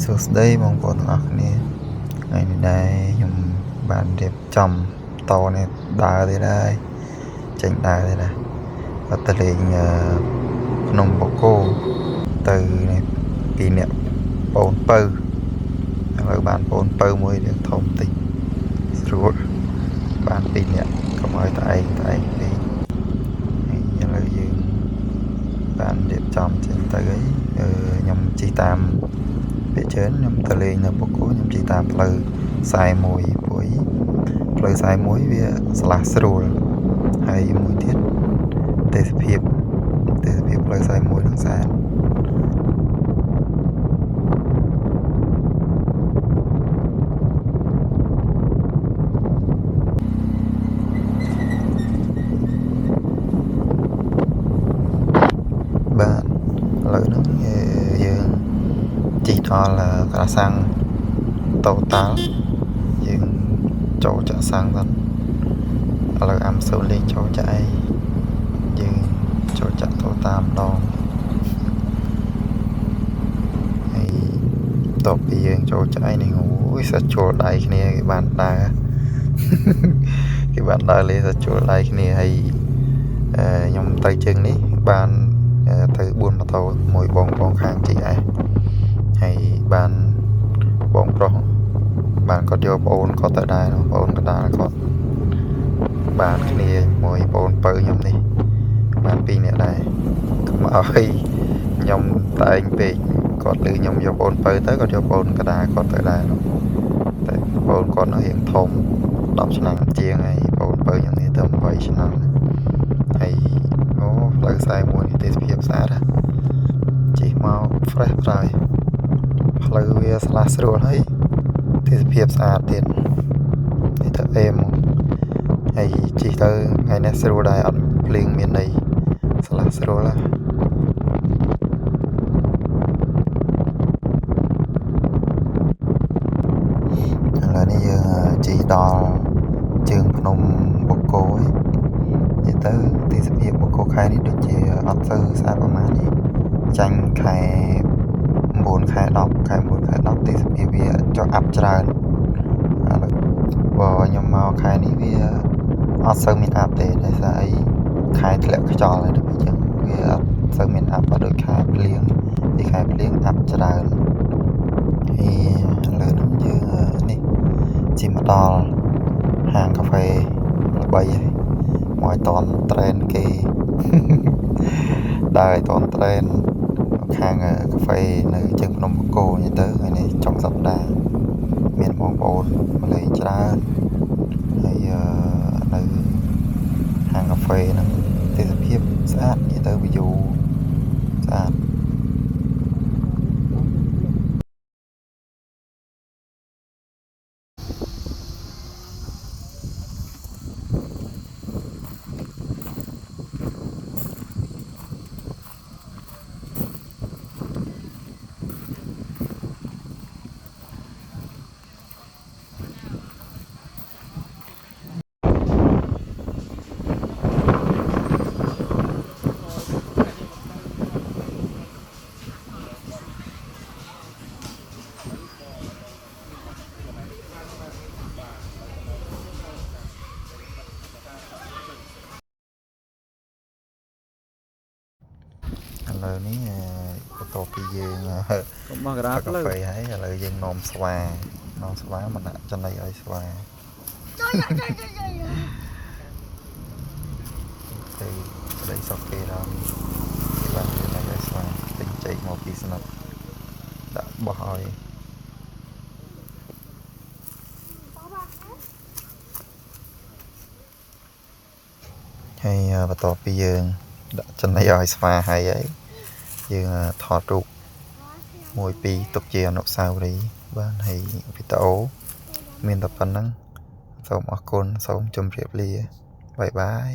សួស្តីបងប្អូនទាំងអស់គ្នាថ្ងៃនេះដែរខ្ញុំបានរៀបចំតនេះដើរទៀតហើយចេញដើរទៀតណាគាត់ទៅលេងភ្នំបូកគោទៅនេះពីរអ្នកបងពៅឥឡូវបានបងពៅមួយរៀងធំតិចស្រួលបានពីរអ្នកកុំឲ្យតែឯងតែឯងពេកហើយឥឡូវយើងបានរៀបចំចេញទៅហើយខ្ញុំជិះតាម ពាក្យច្រើនខ្ញុំទៅលេងនៅបូកគោខ្ញុំជិះតាមផ្លូវ41ព្រោះផ្លូវ41វាស្លាស់ស្រួលហើយមួយទៀតទេសភាពទេសភាពផ្លូវ41នឹងស្អាតបាទឥឡូវហ្នឹងយើងជិះដល់ក្រាសាំងតូតាល់យើងចូលចាក់សាំងសិនឥឡូវអាំសូលេងចូលចាក់អីយើងចូលចាក់តូតាល់ម្ដងហើយតបពីយើងចូលចាក់អីនេះអូយសាច់ជួលដៃគ្នាគេបានដើរ គេបានដើរលេងសាច់ជួលដៃគ្នាហើយខ្ញុំទៅជើងនេះបានទៅ4ម៉ូតូមួយបងបងខាង GS ហើយបានបងប្រុសបានគាត់យកប្អូនគាត់ទៅដែរប្អូនកណ្ដាលគាត់បានគ្នាមួយប្អូនពៅខ្ញុំនេះបានពីរនាក់ដែរកុំឲ្យខ្ញុំតែឯងពេកគាត់លឺខ្ញុំយកប្អូនពៅទៅគាត់យកប្អូនកណ្ដាលគាត់ទៅដែរនោះតែប្អូនគាត់នោះរៀងធំ10ឆ្នាំជាងហើយប្អូនពៅខ្ញុំនេះទៅ8ឆ្នាំហើយអូផ្លូវ41នេះទេសភាពស្អាតណាស់ជិះមក fresh ប្រយផ្លូវវាស្លាស់ស្រួលហើយទេសភាពស្អាតទៀតនេះទៅអេមហើយជិះទៅថ្ងៃនេះស្រួលដែរអត់ភ្លៀងមានន័យស្លាស់ស្រួលណាស់ឥឡូវនេះយើងជិះដល់ជើងភ្នំបូកគោហើយនិយាយទៅទេសភាពបូកគោខែនេះដូចជាអត់សូវស្អាតប្រហែលនេះចាញ់ខែ9ខែ10ខែ9ខែ10ទេសភាពវាចុះអាប់ច្រើនឥឡូវបើខ្ញុំមកខែនេះវាអត់សូវមានអាប់ទេដោយសារអីខែធ្លាក់ខ្យល់ហើយដល់ពេលអញ្ចឹងវាអត់សូវមានអាប់អត់ដូចខែភ្លៀងពីខែភ្លៀងអាប់ច្រើនហើយឥឡូវហ្នឹងយើងនេះជិះមកដល់ហាងកាហ្វេល្បីហើយមកឲ្យតន់ត្រេនគេ ដើរឲ្យតន់ត្រេនខាងកាហ្វេនៅជើងភ្នំបូកគោនិយាយទៅថ្ងៃនេះចុងសប្តាហ៍មានបងប្អូនមកលេងច្រើនហើយនៅហាងកាហ្វេហ្នឹងទេសភាពស្អាតនិយាយទៅ view ស្អាត ឥឡូវនេះបន្ទាប់ពីយើង កុំមកករា ផឹក ផ្លូវ កាហ្វេហើយឥឡូវយើងនាំស្វានាំស្វាមកដាក់ចំណីឲ្យស្វាទៅប្តីសុកគេដល់គេបានចំណីឲ្យស្វាទិញចេកមកពីស្និតដាក់បោះឲ្យហើយបន្ទាប់ពីយើងដាក់ចំណីឲ្យស្វាហើយហើយយើងថតរូបមួយពីរទុកជាអនុស្សាវរីយ៍បាទហើយវីដេអូមានតែប៉ុណ្្នឹងសូមអរគុណសូមជម្រាបលា bye bye.